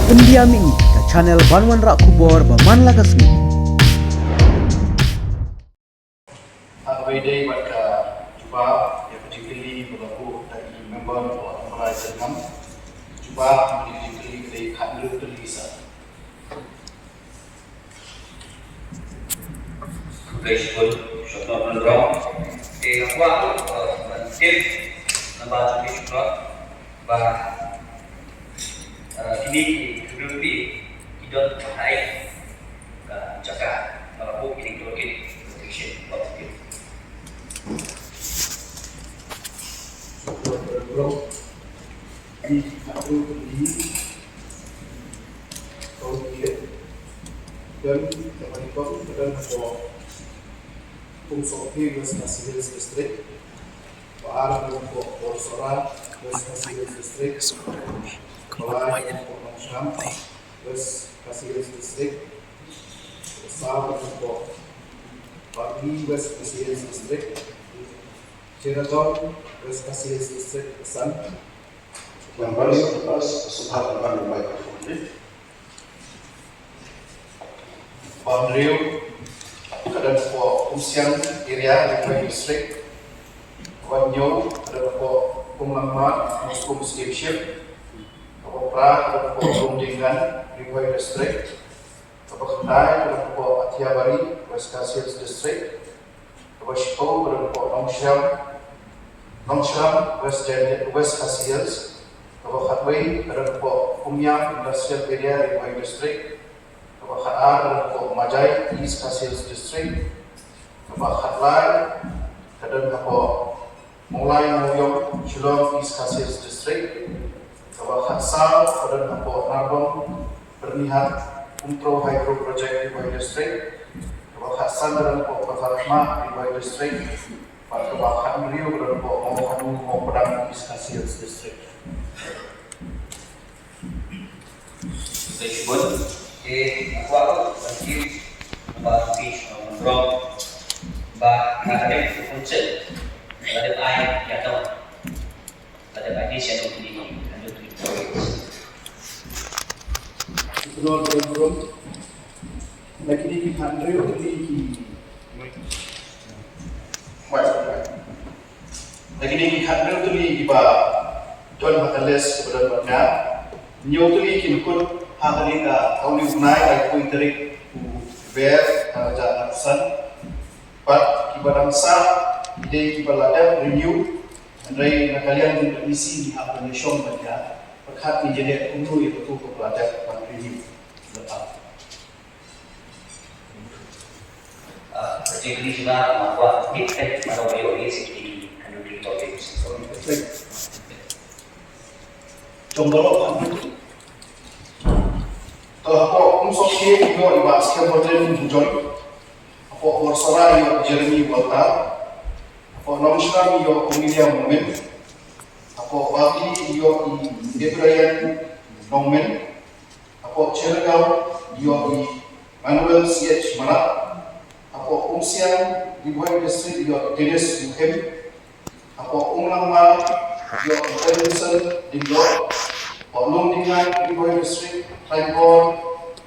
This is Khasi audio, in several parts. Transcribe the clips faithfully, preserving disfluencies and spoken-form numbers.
Pyndiam ïa ngi ka channel ban wanrah khubor ba man la ka sngi. Ha kaba ïadei bad ka jubab ïa ka jingkylli ba la buh da i member of Amrai Syrngam. Jubab ïa ka jingkylli ka dei khathynriew tylli sa. Khublei shibun, Doctor Nongrong. Te nga kwah, eh, ban tip, namar jong ki Doctor, ba, eh, kine ki group ki, ki don ha kaei ka jaka, ba la buh kine ki toolkit protection, ba la buh. Doctor Nongrong, ki group ki, Kong Kiet, don sa kawei kong, don hapoh Umsokti, West Khasi Hills District. Ba ar don hapoh Borsora, West Khasi Hills District. Ba lai don hapoh Nongshram, West Khasi Hills District. Ba saw don hapoh Bangli, West Khasi Hills District. Chittagong, West Khasi Hills District. Ba san. Ba hynriew, ka don hapoh Umsiang area, Ri Bhoi District. Ba hynñiew, ka don hapoh Umlangma, Mawskum Steamship. Ba phra, ka don hapoh Lumdingngan, Ri Bhoi District. Ba khyndai, ka don hapoh Athiabari, West Khasi Hills District. Ba shiphew, ka don hapoh Nongshram, Nongshram, West Jaintia, West Khasi Hills. Ba khatwei, ka don hapoh Umiam Industrial Area, Ri Bhoi District. Ba khatar, ka don hapoh Majai, East Khasi Hills District. Ba khatlai, ka don hapoh Mawlai Mawiong, Shillong, East Khasi Hills District. Ba khatsaw, ka don hapoh Narbong, Byrnihat, Umtrew Hydro Project, Ri Bhoi District. Ba khatsan, ka don hapoh Patharhma, Ri Bhoi District. Bad ba khathynriew, ka don hapoh Mawkhanu, Mawpdang, East Khasi Hills District. Khublei shibun. Eh, nga kwah ruh ban tip namar phi, eh, Nongrong, ba na ka liang ka council la dep ai ïa ka, la dep ai list ïa ka kine ki hynriew tylli. Nongrong, la kine ki hynriew tylli ki. Baik, baik. Lagi ni ki khathynriew tylli kiba don ha ka list ba don bad nga. Hynñiew tylli kin kut ha kane ka, ha une u bnai, laiphew tarik u Naiwieng, ha ka jaka Nongsan. Bad kiba dang sah ki dei kiba la dep renew. Hynrei na ka liang jong ka E C ngi hap ban ïashong bad ïa pyrkhat, ngin ïaleh kumno ïa kito kiba la dep ban renew. Ah, ka jingkylli jong nga, ah, kwah tip, eh, mano ba ïoh list ïa kine ki hynriew tylli. Jong baroh, ah, to hapoh Umsokti ïoh i Bah Skhem Hojin Bujoy. Hapoh Borsora ïoh i Jeremy Walter. Hapoh Nongshram ïoh i William Momin. Hapoh Bangli ïoh i Ibrahim Nongmin. Hapoh Chittagong ïoh i Manuel C H Marak. Hapoh Umsiang, Ri Bhoi District ïoh i Dennis Mukhim. Hapoh Umlangma ïoh i Edmondson Lyngdoh. Hapoh Lumdingngan, Ri Bhoi District, Tripor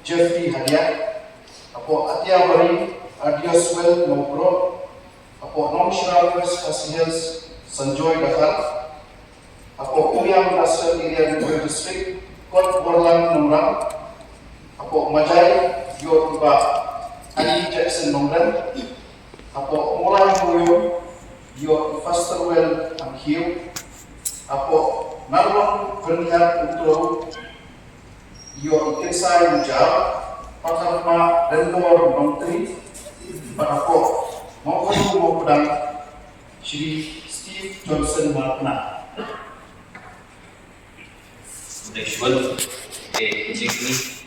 Jeffrey Hadiak. Hapoh Athiabari, Adioswell Mawkroh. Hapoh Nongshram, West Khasi Hills, Sanjoy Dkhar. Hapoh Umiam Industrial Area, Ri Bhoi District, Kot Borlang Nongrang. Hapoh Majai ïoh i Bah Andy Jackson Nongren. Hapoh Mawlai Mawiong ïoh i Fasterwell Hangkhiew. Hapoh Narbong Byrnihat Umtrew ïoh i Kynsai Mujar, Patharhma Rendor Nongtri, bad hapoh Mawkhanu Mawpdang, Shri Steve Johnson Marpna. Khublei shibun. Eh, jingkylli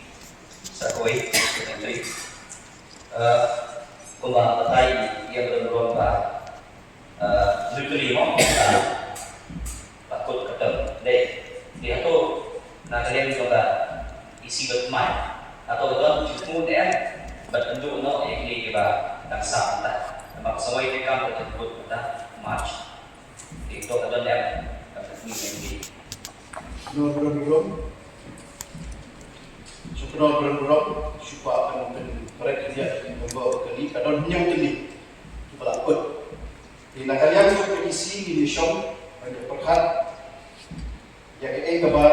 sa kawei, Secretary. Eh, kumba batai ïa ka don ruh ba, eh, literally mo, eh, ba kut ka term. Dei, dei hato na ka liang jong ka E C ba thymmai, hato ka don jingthmu ne em ban ynduh noh ïa kine kiba dang sah mynta? Namar ka samoi te kam ka dang kut mynta March. Dei, hato ka don ne em ban ynduh ïa kine? Nongrum. Kynnoh burom burom, shu kwah ban pynpaw ïa ki member ba kali, ka don hynñiew tylli kiba la kut. Te na ka liang jong ka E C ngin ïa shong ban ïa pyrkhat ïa kaei kaba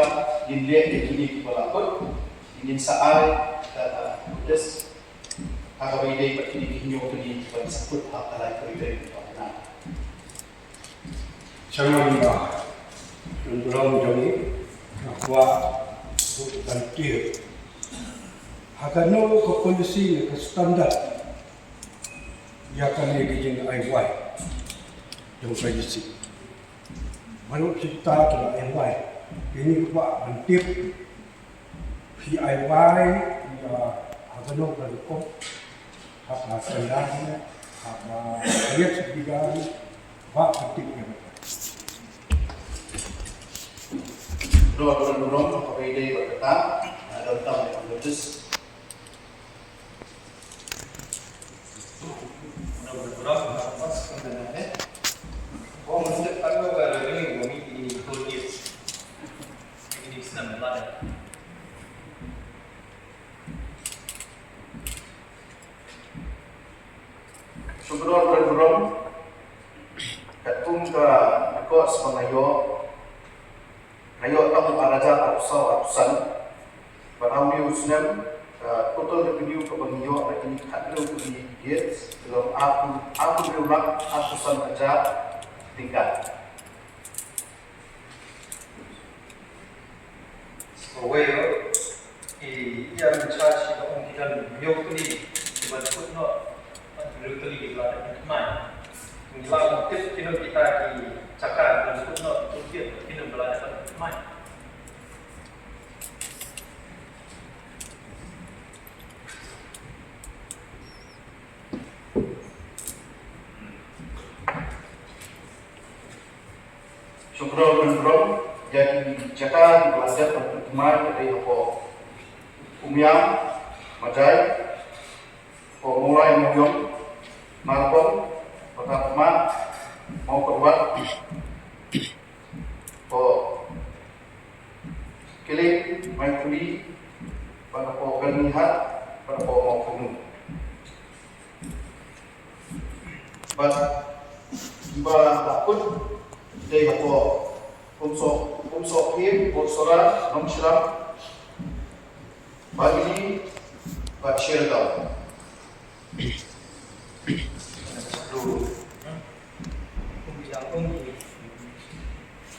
ngin leh ïa kine kiba la kut, ngin sa ai ka notice ha kaba ïadei bad kine ki hynñiew tylli kiba sa kut ha ka lai kyrdan kaba kynnoh. Sha nga, don burom jong ngi, nga kwah ban tip ha kano ka policy ne ka standard ïa kane ka jingai wai jong ka E C. Baroh kita kiba ai wai, kine kiba ban tip, phi ai wai ïa ha kano ka rukom, ha ka standard ne, ha ka riat sdang, ba ka tip ïa kata. Don burom burom, kaba ïadei bad kata, don tam ïa ka notice. Shu kynnoh burom burom, katkum ka record ba nga ïoh, nga ïoh tang ar hajar arphew saw arphew san. Bad ha une u snem, ka total revenue kaba ngi ïoh na kine ki khathynriew tylli ki gate ka long arphew, arphew hynriew lak arphew san hajar tyngka. Kawei ruh, i ïa in charge ki ba ong ki don hynñiew tylli kiba kut noh, bad hynriew tylli kiba la dep ban thymmai. Ngi lah ban tip kino kita ki jaka kiba kut noh, tool gate, kino ba la dep ban thymmai. Shu kynnoh burom burom, ïa ki jaka kiba la dep ban thymmai ka dei hapoh Umiam, Majai, hapoh Mawlai Mawiong, Narbong, Pathar Khmat, Mawkyrwat, hapoh Kylleng, Maikhuli, bad hapoh Byrnihat, bad hapoh Mawkynrew. Bad kiba la kut dei hapoh Umsoh, Umsohphim, Poksoda, Nongshram, Bagidi, bad Shergaon. Kumba ïa ong ïa,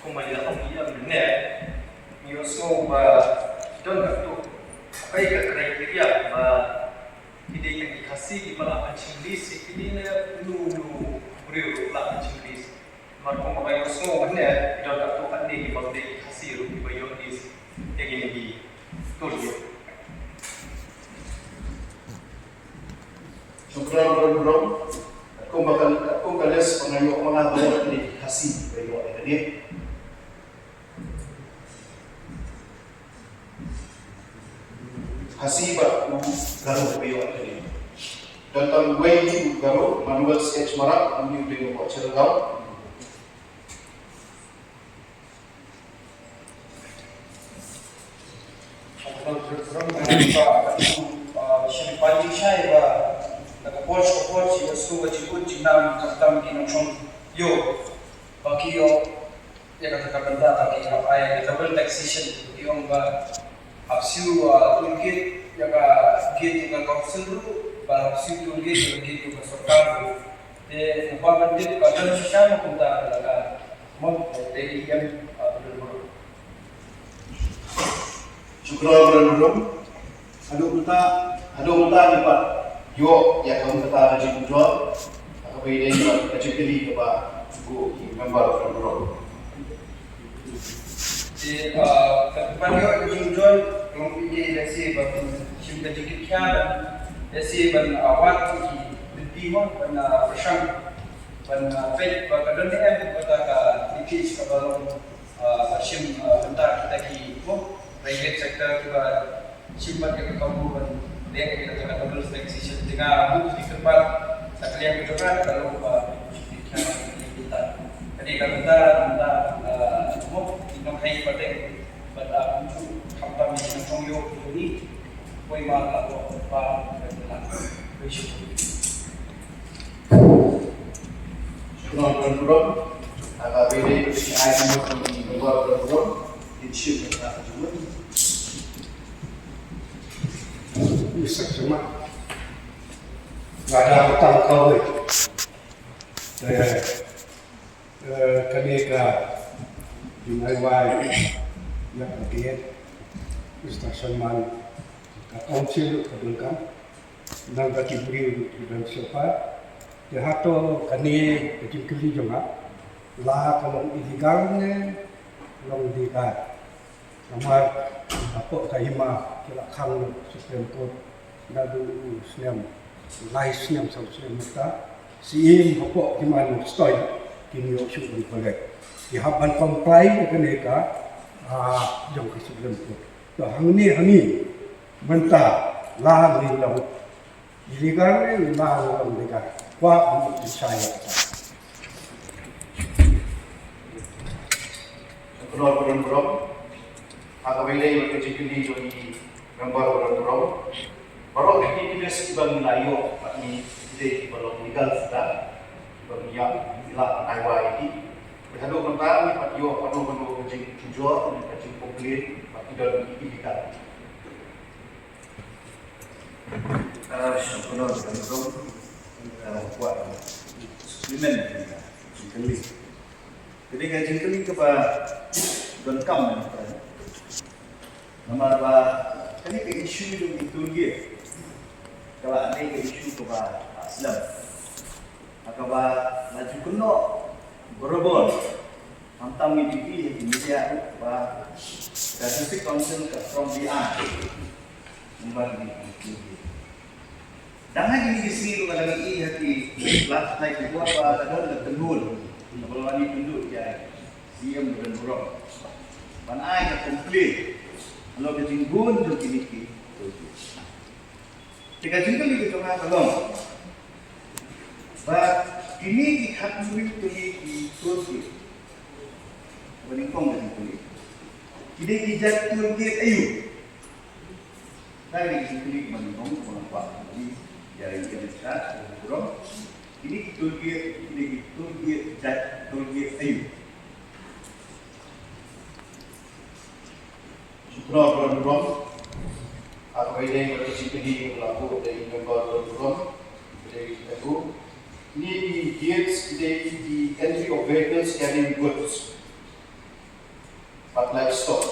kumba ïa ong ïa mynne, ngi ïohsngew ba don katto katne ka criteria ba ki dei tang ki Khasi kiba lah ban shim lease, ki dei ne uno uno u briew ruh lah ban shim lease. Namar kumba ngi ïohsngew mynne, don katto katne kiba dei ki Khasi ruh kiba ïoh lease ïa kine ki tool gate. Shu kynnoh burom burom, katkum ka, katkum ka list ba nga ïoh, ma nga baroh ki dei ki Khasi ba ïoh ïa kane. Khasi bad u Garo ba ïoh ïa kane. Don tang uwei u Garo, Manuel Sketch Marak, uwei u dei u Pokchergaon. Ïa kata ka bynta ba ki hap ai double taxation, ki ong ba hap siew, ah, toll gate ïa ka gate jong ka council ruh, bad hap siew toll gate ïa ka gate jong ka sorkar ruh. Te nga kwah ban tip ba don shisha ma kumta ka la ka, mo, te i em, ah, Shu kynnoh burom burom. Haduh mynta, haduh mynta ngi pat ïoh ïa ka, kata ka jingmyntoi ha kaba ïadei bad ka jingkylli kaba u ki member burom burom. Te, ah, ka ban ïoh ka jingmyntoi, long ïa lehse ban shim ka jingkit khia, lehse ban, ah, wad ïa ki lynti mo, ban, ah, pyrshang, ban, ah, peit ba ka don ne em kata ka leakage kaba long ah, ba shim, ah, bynta kita ki, mo, private sector kiba shim pat ïa ka kabu ban leh ïa ka double taxation. Te nga buh ki kyrpad na ka liang ka jong nga, ka long ba shim ki bynta. Ka dei ka bynta, bynta, ah, mo, ki nongkheiñ pateng, bad, ah, kumjuh khamtam ïa ki nongshong ïew ki jong ngi. Wei ma ka ko ba ka la. Wei shi. Shukran, shukran. Aka beri ai mo ni ba, shukran. Insya Allah. Bisa cuma. Ada utang kau. Eh, eh, kane ka jingaiwai ïa ka District Shanman, ka Council ka donkam, nang ka ki briew ki don shuwa. Te hato kane ka jingkylli jong nga, la ka long illegal ne long legal? Namar hapoh ka hima ki la khang Supreme Court naduh u snem lai snem saw snem mynta. Siem hapoh ki man Stoi ki ngi ïoh shuh ban collect. Ki hap ban comply ïa kane ka, ah, jong ka Supreme Court. To hangne hangne mynta la ngi long illegal ne la ngi long legal? Kwah ban ïoh pynshai ïa kata. Kynnoh ba don burom. Ha kaba ïadei bad ka jingkylli jong i member ba don burom, baroh ki details kiba ngi la ïoh bad ngi dei kiba long legal shuh, kiba ngi ïoh, ngi la ai wai ïa ki. Bad haduh mynta ngi pat ïoh kano kano ka jingpynjor ne ka jingcomplain ba ki don illegal. Ah, shukran, shukran. Ah, kwah supplement ka jingkylli. Ka dei ka jingkylli kaba donkam, namar ba kane ka issue jong ki toll gate ka la dei ka issue kaba slem. Ha kaba la ju kynnoh barabor, khamtam ngi ju ïohi ha ki media ba ka District Council ka strongly arm namar ngi ju ïohi. Dang ha kine ki sngi ruh ka dang ïohi ha ki lad thaiñ ki bor ba ka don ka tynhun kaba la wan ïakynduh ïa i C E M ba don burom ban ai ka complain halor ka jingbun jong kine ki. Te ka jingkylli ka jong nga ka long ba kine ki khatwei tylli ki toll gate, ba nyngkong ka jingkylli, ki dei ki jait toll gate aiu? Ka dei ka jingkylli kaba nyngkong kaba nga kwah ban ïa ïa ka burom. Kine ki toll gate, kine ki toll gate jait toll gate aiu? Shukran, shukran, shukran. Aka ba ïadei bad ka jingkylli kaba la buh da i member, shukran, shukran. Ïa ka jingkylli, kine ki gates ki dei ki entry of vehicles carrying goods bad livestock.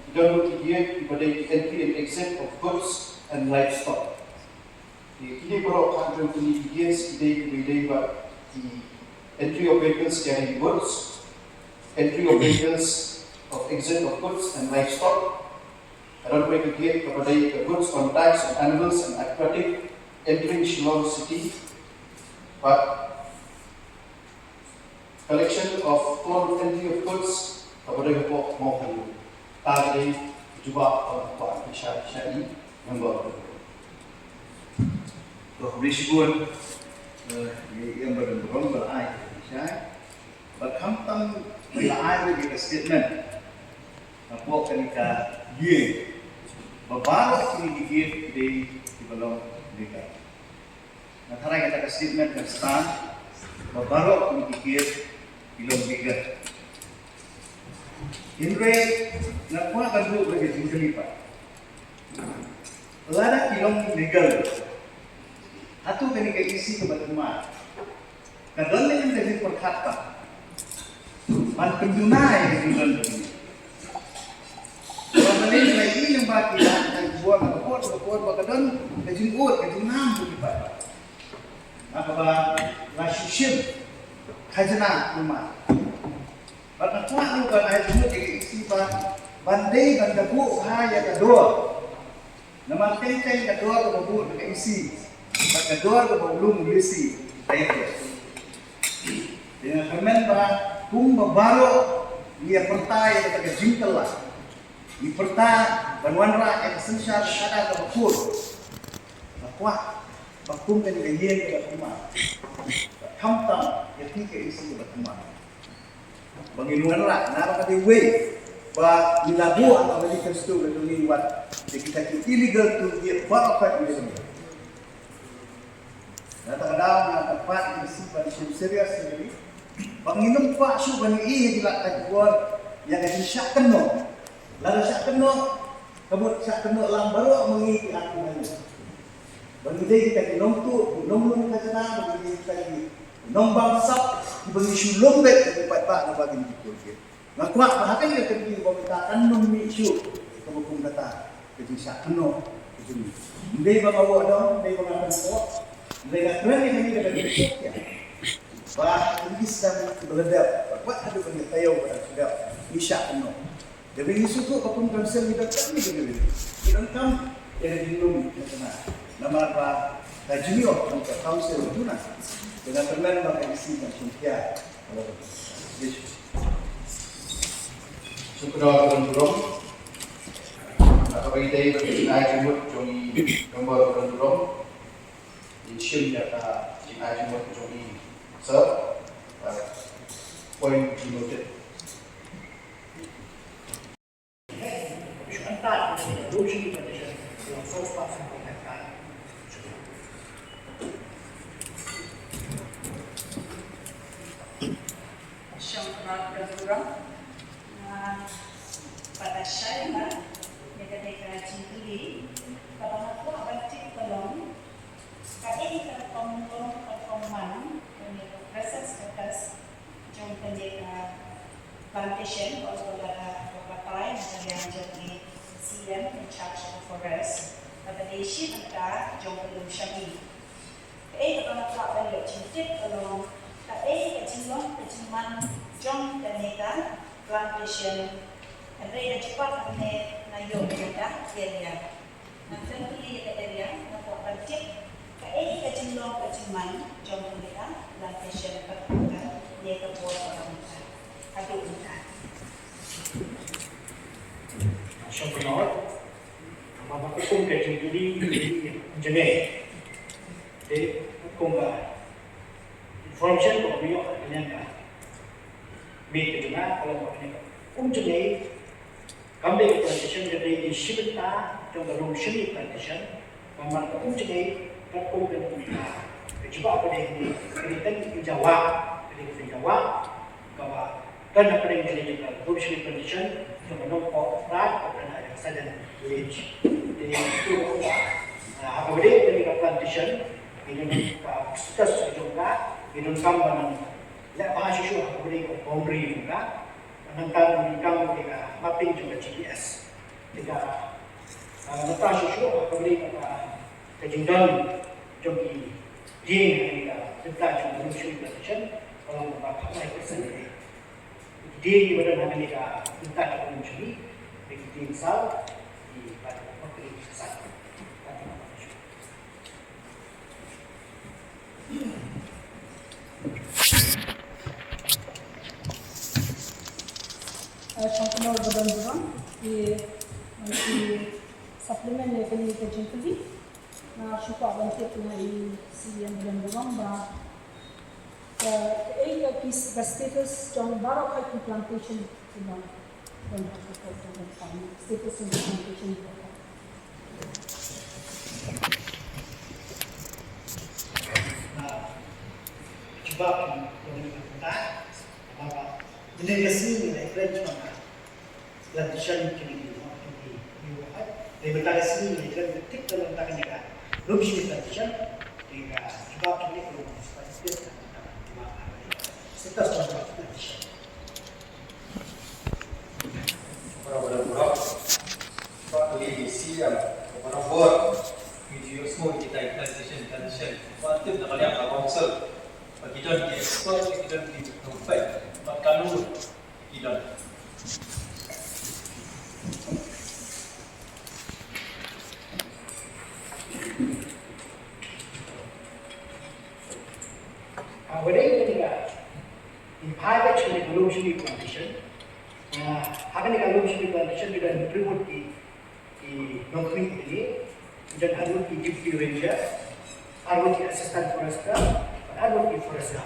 Ki don ki gate kiba dei ki entry and exit of goods and livestock. Kine baroh khatwei tylli ki gates ki dei kiba ïadei bad ki entry of vehicles carrying goods, entry of vehicles of exit of goods and livestock. Ka don ruh ka gate kaba dei ka goods on dikes of animals and aquatic entering Shillong city. Bad collection of toll entry of goods kaba dei hapoh Mawkynrew. Ka dei ka jubab kaba nga kwah ban pynshai sha i member. To, khublei shibun, eh, ïa i member ba don burom ba la ai ka pynshai. Bad khamtam ba la ai ruh ïa ka statement hapoh kane ka ïing ba baroh kine ki gate ki dei kiba long legal. Na tharai kata ka statement kan stad ba baroh kine ki gate ki long legal. Hynrei nga kwah ban buh ïa ka jingkylli pat, lada ki long legal, hato kane ka E C kaba thymmai ka don lem ka jingpyrkhat pat ban pynduna ïa ka jingdon jong ngi? Ba balei la ïohi lem ba ki la, ka jingbuaid ka por ka por ba ka don ka jingud ka jingngam jong ki pat, ha kaba la shu shim khajna namar. Bad nga kwah ruh ban ai jingmut ïa ka E C ba ban dei ban da buh ha ïa ka dor. Namar teng teng ka dor kaba bud ka E C bad ka dor kaba u lum u lisi ka ïa ka. Te nga kyrmen ba kumba baroh ngi ïa pyrta ïa kata ka jingkylla, ngi pyrta ban wanrah ïa ka synshar ka kada kaba kut. Nga kwah ba kum kane ka ïing kaba thymmai, ba khamtam ïa phi ka E C kaba thymmai, ba ngin wanrah na ba ka dei wei Ba ngi la buh ha ka Valley Constituency ka jong ngi wat ïa kita ki illegal toll gate baroh kawei ngi la buh. Na kata ka daw nga kyrpad ïa ka C M ban shim serious ïa kane. Ba ngin ym kwah shuh ban ïohi ha ki lad ka jingkor ïa ka jingshah kynnoh. Lada shah kynnoh, ka mut shah kynnoh lang baroh ma ngi ki artylli. Ba ngi dei kita ki nongtuh, ki nonglum khajna, ba ngi dei kita ki nongbamsap, kiba ngi shu lum beit ïa ki paidbah naba kin ki toll gate. Nga kwah ba ha kane ka kynti ba mynta kan ym mih shuh kaba kum kata ka jingshah kynnoh ka jong ngi. Ym dei ba nga wad dong, ym dei ba nga kynnoh, ym dei nga kren ïa kane ka jingshah kynnoh. Ba ngi sdang kiba la dep, ba kwah haduh ban ïa taïew ba dang sdang ngi shah kynnoh. Dei ba ngi sngewthuh ba kum council ngi donkam ïa kane, ngi donkam ïa ka jinglum ka jong ngi. Namar ba ka jingïoh ka council ka jong ngi. Te nga kyrmen ba ka E C kan shim khia. Shukor, Don Burom. Kaba ïadei bad ka jingai jingmut jong i Member Don Burom, ngin shim ïa ka jingai jingmut jong i, sir. Uh, point noted. Shong kynmaw Don Burom. Nga pat shai ma ïa kane ka jingkylli, kaba nga kwah ban tip ka long, kaei ka rukom long, ka rukom man, kane ka present status jong kane ka plantation, ba la, ba la batai na ka liang jong i C M in charge of forest, kaba dei shi bynta jong ka lum shami. Kaei kaba nga kwah ban ïoh jingtip ka long, kaei ka jinglong ka jingman jong kane ka plantation. Hynrei nga jubab hangne nga ïoh ïa ka area. Nga kren kylli ïa ka area, nga kwah ban tip kaei ka jinglong ka jingman jong kane ka plantation, ka, kane ka bor ka long ka. Haduh mynta. Shong kynmaw. Namar ba katkum ka jingkylli, jingkylli ym jngai. Te katkum ka information kaba nga ïoh ha kane ka miet ka jong nga, ka long ba kane ka ym jngai. Kam dei ka plantation, ka dei shi bynta jong ka lum shami plantation. Namar ka ym jngai, katkum ka, ka jubab ka dei hangne, ka dei tang ka jingïawad, ka dei ka jingïawad kaba don hapdeng kane ka lum shami plantation, kaba nongpop Pride, kaba don ha Saden Village. Te, to, ah, ha kaba dei kane ka plantation, ngi don ka status jong ka, ngi donkam ban leh bha shuh shuh ha kaba dei ka boundary jong ka. Nangta ngi donkam ka mapping jong ka G I S. Te ka, ah, nangta shuh shuh ha kaba dei ka, ka jingdon jong ki dieng ha kane ka bynta jong ka lum shami plantation, ka long ba khatlai percent. Ki dieng kiba don ha kane ka bynta jong ka lum shami, ki dieng saw, ki bad ki dieng saw. Uh, shong kynmaw Don Burom, ki, ki supplement ïa kane ka jingkylli. Nga shu kwah ban tip na i C M Don Burom ba ka, kaei ka, ki, ka status jong baroh kawei ki plantation ki long. Don, don, don, don, don, status jong ki plantation. Jubab, don, don, don, don. Namar ba mynta ka sngi ngi la kren shaphang ka plantation kine ki, kine ki, kine ki, hynrei mynta ka sngi ngi la kren tip ka long mynta kane ka lum shami plantation, kane ka jubab kine ki long, status jong ka plantation. Para, para, para. Ba kane ka C M, para bor, ki ju ïohsngew kita ki plantation, plantation. Ba tip na ka liang ka council. Ba ki don ki expert, ba ki don ki nongpeit, ba ka lum ki don. Ah, wadei kane ka, in private kane ka lum shami plantation. Ah, ha kane ka lum shami plantation ki don hynriew ngut ki, ki nongkhmih kine, ki don arngut ki deputy ranger, arngut ki assistant forester, bad arngut ki forester.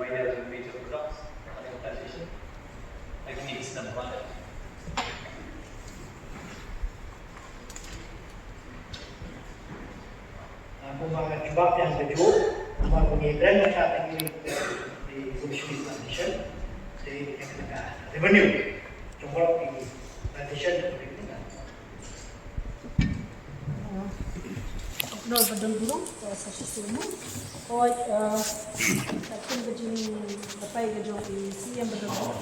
pioneer jong major products, under plantation. Thank you, Mister Bhawan. Ah, kumba nga jubab ïa ka juh, kumba ka ngi brand na ka tang ngi di Bushmeat Foundation, di ka revenue jong ki plantation. Nol ba don burom, ko sa shi sunu. Ko, eh, ka kum ka jing batai ka jong i C M ba don burom.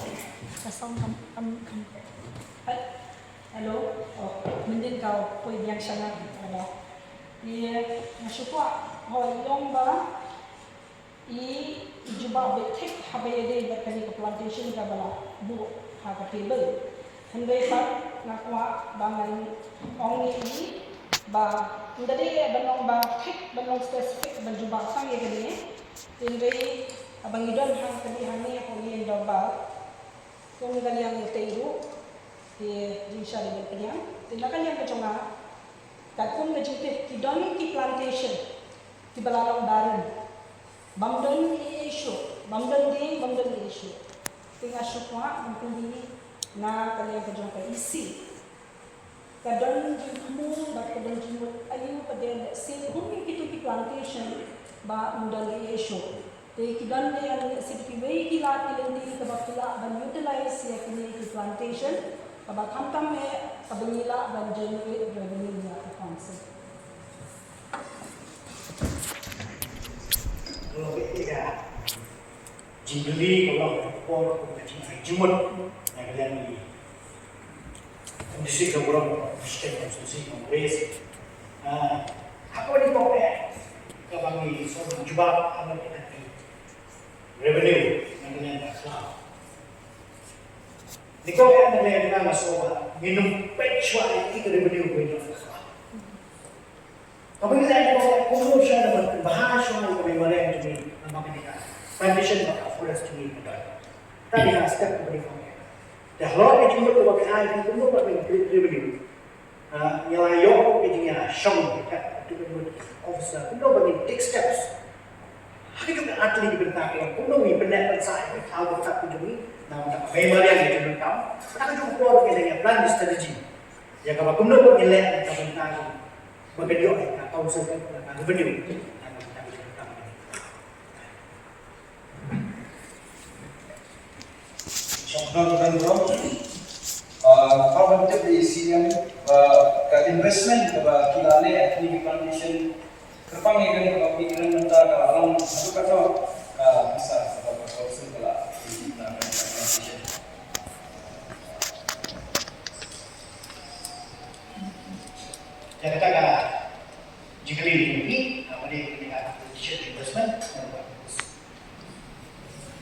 Ka song kam, kam, kam. Hello. Oh, mending kau poi biang sana. Hello. Ye, nga shu kwah, hoi long ba i, i jubab beit thik haba ïadei bad kane ka plantation kaba la buh ha ka table. Hynrei pat nga kwah ba ngan ong ïa i ba ynda dei ban long ba thik, ban long specific, ban jubab tang ïa kane. Hynrei haba ngi don ha kane, ha kane ha ïing dorbar, kum ka liang ïa tei ruh, te jingshai ban pynïang. Te na ka liang ka jong nga, katkum ka jingtip, ki don ki plantation kiba la long barren. Bym don ei ei shuh, bym don dieng, bym don ei ei shuh. Te nga shu kwah ban kylli na ka liang ka jong ka E C. Ka don jingthmu bad ka don jingmut aïu pat de lehse kum kito ki plantation ba ym don ei ei shuh. Te ki don de ïa lehse kiwei ki lad ki lynti kaba ki lah ban utilize ïa kine ki plantation kaba khamtam eh kaba ngi lah ban generate revenue ïa ka council. Jingkylli ka long ka por ka jingmut na ka liang i. District ka burom Western Constituency Congress. Ah, ha kaba ngi pok eh kaba ngi sngewbha jubab ha ka revenue na ka liang ka khlam. Ngi pok eh na ka liang ka sngewbha ngi nym peit shuwa ïa ki revenue ka liang ka khlam. Kaba ngi leh, kumno sha na bha sha na ka memorial jong ngi, na ka plantation bad forest jong ngi ka don. Tang ïa step kaba ngi pynlong. Te halor ka jingmut kaba ngi ai, kumno ba ngi create revenue. Ah, ngi la ïoh ka jingïashong ka, ka officer, kumno ba ngi take steps. Ha ka jong ka atli ki bynta ka long, kumno ngi pynneh pynsah ïa ka thaw ka jong ngi, na ka memorial ka jong ngi kam. Ha ka jong ka por ngi la ïa plan strategy. Ïa kaba kumno ba ngi leh ïa ka bynta jong ngi. Ba ka ïoh ïa ka council ka, ka revenue. Shong don don don. Ah, ka ban tip ïa C M, ah, ka investment kaba ki la leh ha kine ki plantation. Kyrpang ïa kane kaba phi kren mynta ka la long haduh katno ka pisa kaba ka council ka la ïa kane ka plantation. Ïa kata ka jingkylli jong phi, ah, ba dei kane ka additional investment.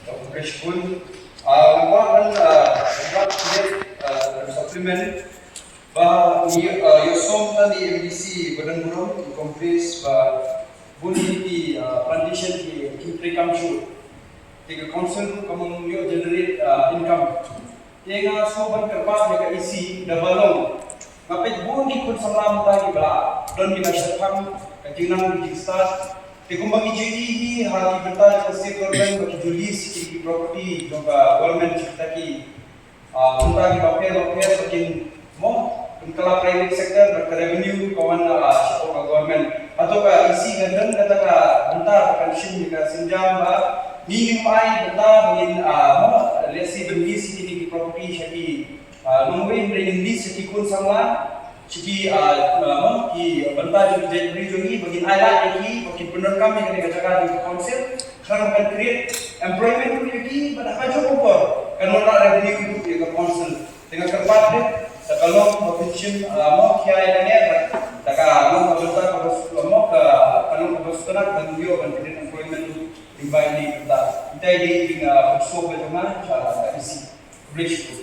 Ka pyrshah pun, ah, nga kwah ban, ah, nga kwah ban, ah, supplement ba ngi, ah, ïohsngew na i M D C ba don burom, i Congress ba bun ki, ah, plantation ki, ki trei kam shuh. Te ka council ruh kam ïoh generate, ah, income. Te nga sngewbha ban kyrpad ïa ka E C da ba long. Nga peit bun ki khun samla mynta kiba la don kiba shyrkhei ka jingnang ki jingstad. Te kumba ngi ju ïohi ha ki bynta jong ka state government ba ki ju lease ki, ki property jong ka government kita ki, ah, bynta kiba pher ba pher ba kin mo, kin kylla private sector bad ka revenue ka wan, ah, shapoh ka government. Hato ka E C ka don kata ka bynta ba kan shim ïa ka sienjam ba ngi ngim ai bynta ba ngin, ah, mo, lehse ban lease ïa kine ki property sha ki Ah, nongwei hynrei ngin lease sha ki khun samla, sha ki, ah, ah, mo, ki bynta jong ki jaitbynriew jong ngi, ba ngin ailad ïa ki, ba kin pyndonkam ïa kane ka jaka jong ka council, khnang ba kan create employment ruh ïa ki, bad ha kajuh ka por kan wanrah revenue ruh ïa ka council. Te nga kyrpad de, da ka long ba phin shim, ah, mo, khia ïa kane, da ka long ka bynta kaba suk, mo, ka, ka long kaba suk, kan ïoh ban create employment ruh lyngba ine i bynta. Ita i dei i, ah, ka suk ba jong nga, ah, isi. Bridge.